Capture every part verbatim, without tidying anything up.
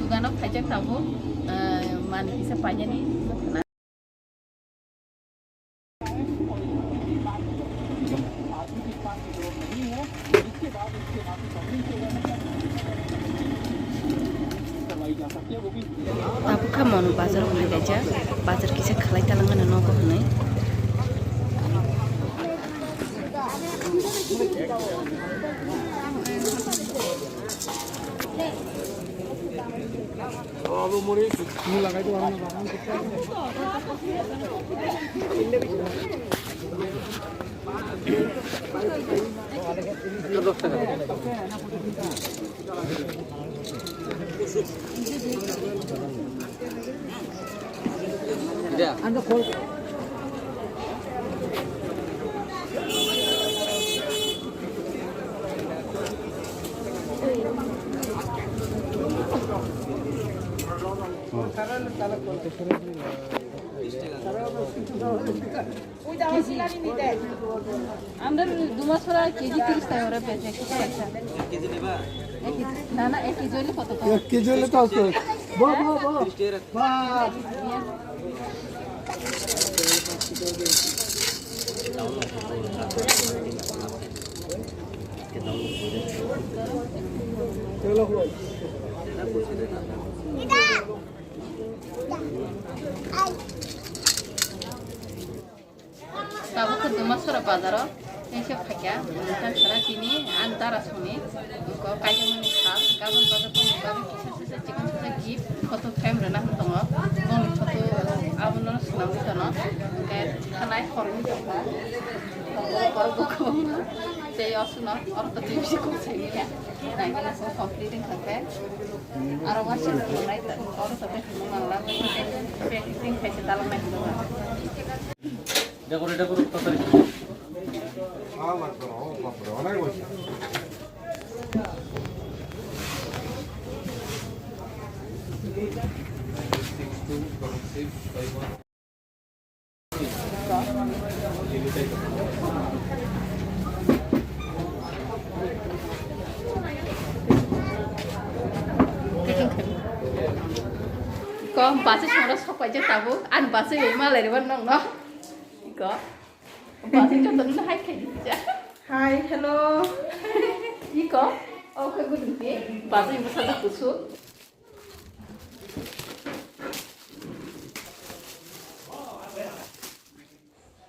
Dukano phaijak tabuk, eh, manwi kisa painani. Tabuk kha monu bazar o phailaijak, bazar kisa khalai talangmano nogo hwnwi. Oida silani ni de. Amda dumasora keji tiris tai ora beje kisa ekta. Ek keji neba? Ek keji. Na, na, ek keji hoile koto to? Ek keji hoile to aswk. Bo, bo, bo. Ba. Tabuk khe Dumasora bazaro tei se phaikha, tei sara tini ang dara songni kok kaijakmani sal, gabon bazar tongni bagwi kisa sisa chikon sisa gift photo frame rwna hwn tongo, boni photo abono swnamwi tono, hwnkhe thanai khoroknwi tongkha, borok borok bo kwbangma tei oswkno oro to twi bisi kok saimanya, naikhe complete wngkha khe. Aro waisa tongnai ta, oro ta tei hwnwi mangla, practicing khaisa dalok nai hwnwi mangla. Dekore, dekore, tatari. Iko, basi songra sok paijak tabuk, ani basi bai malai rwba nokno. Iko, basi joto no hai khai di ja. Hi, hello. Iko, o khai gudung ti, basi bwsa da kusuk.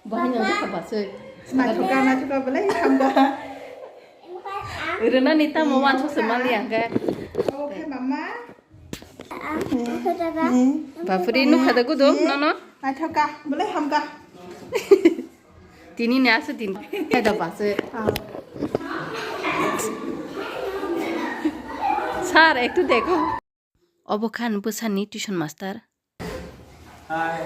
Bahai nang kha basui. Naithoka, naithoka belai hamga. Rwna ni tamo wansuk se mali ang khe. Oke, mama. Bapri, nukha da gudum, nono? Naithoka, belai hamga. Tini ni asu din. Hai da basui. Ah. Sir, ektu dekho. Obo khan bwsani tuition master. Hi.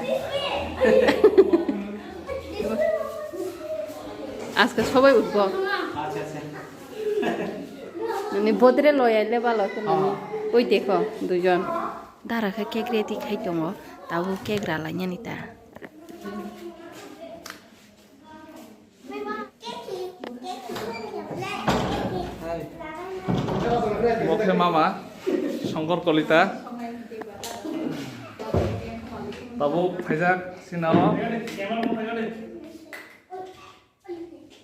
Aska sobai utbo. Acha, acha. Nini bodre loyai le balo khe nini. Oi dekho, duijon. Dara khe cake ready khai tongo. Tabuk cake ralainani ta. Bo khe mama, Songkor Kolita. Tabuk phaijak sinao.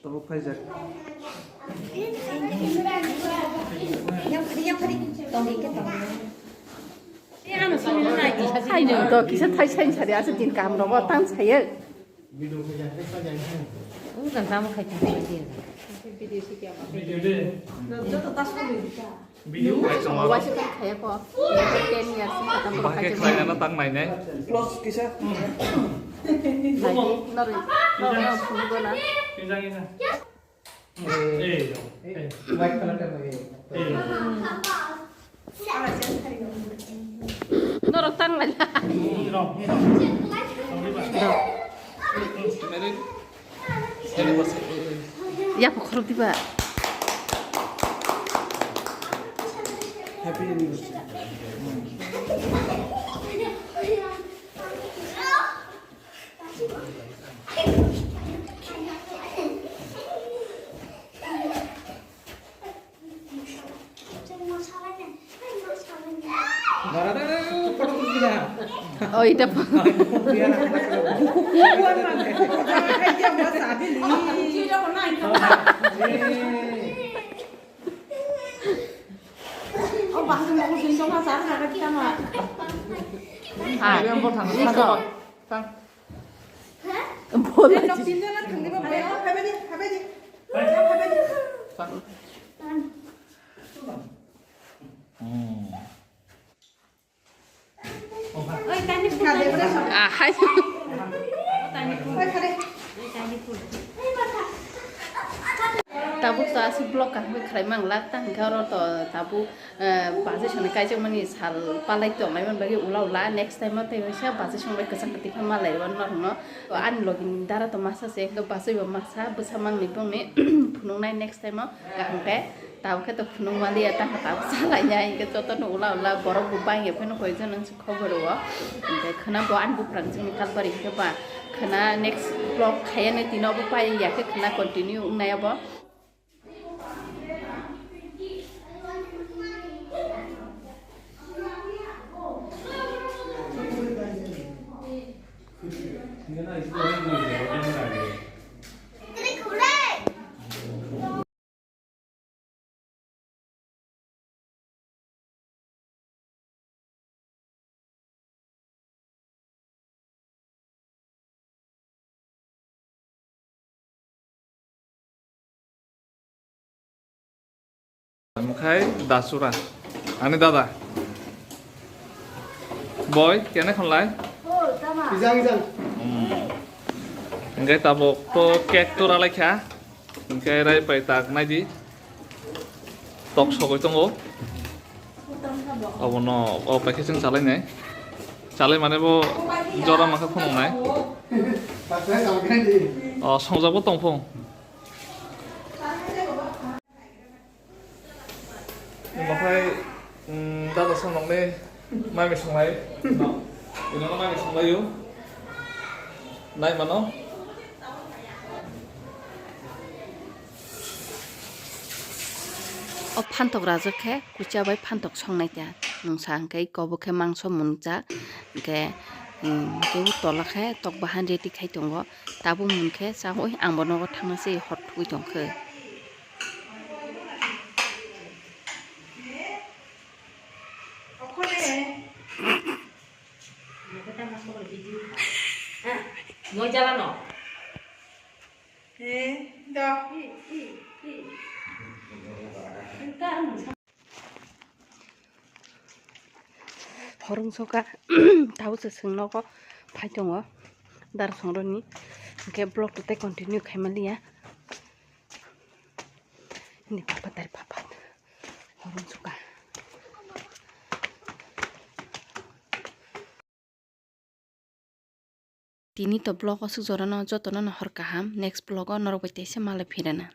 Tabuk phaijak. Hai nung to kisa thai sain sari asa din kam rogo tang sayo. Ujan tamo khai tong khai dia. Video de. Joto ta suri. Video khai tong. Waisa khai khaya ko. Ten years ni kata. Bahai khai khai na tang nai nai. Plus kisa. Nari. Nari. Nari. Kisa kisa. Eh. Eh. White color ta lagi. Eh. Norok tang lai. Ya, pokok diba. Happy anniversary. Oh, ita po. Ah. Bola. Ah, hai. Tabuk to aswk vlog kaham khe khlai mang lak ta, hwnkhe oro to tabuk, eh, bachai songni kaijakmani sal palai tongnai man bagwi ula ula next time o tei waisa bachai songbai kwchang kwtwi khe malai rw norok no. Ani logi ni dara to masa se, hwnkhe bachai bo masa bwsa mangni bongni phunuknai next time o kaham khe. Tabuk khe to phunuk maliya, tamo tabuk salainai, hwnkhe jotono ula ula borok bo bangya phano koijon wngsi khobor o. Hwnkhe khwna bo ani buphang chini kalbari hwnkhe ba khwna next vlog khaiya ne tino bo pai ya khe khwna continue wngnai abo. Omokhai dasura. Ani dada. Boy, kene khonlai? Ijang, ijang. Hmm. Hingke tabok to cake tora laikha. Hingke rai pai tak naidi. Tok sogoi tongo. Abono o paikhe chwng chalai nai. Chalai mane bo jora mankha phunuk nai. O songjak bo tong phung. Omokhai, mm, dada sonokni mai mui songlai. No. Ino mai mui songlai o. Nai mano. O phantok rajak khe kucha bai phantok songnai ta. Mungsa hwnkhe kobo khe mangso mwngjak. Hwnkhe, mm, tei o tola khe tok bahan ready khai tongo. Tabuk mwn khe chaui ang bo nogo thangna se hor thugui tongkhe. Moi jala no. Eh, da. Horong soka tabuk se chwng nogo phai tongo darsongroni, hwnkhe vlog to tei continue khaima liya. Ni papa tari papa horong soka. Tini to vlog o suk jorano jotono no hor kaham, next vlog o norok bai teisa malai phirana.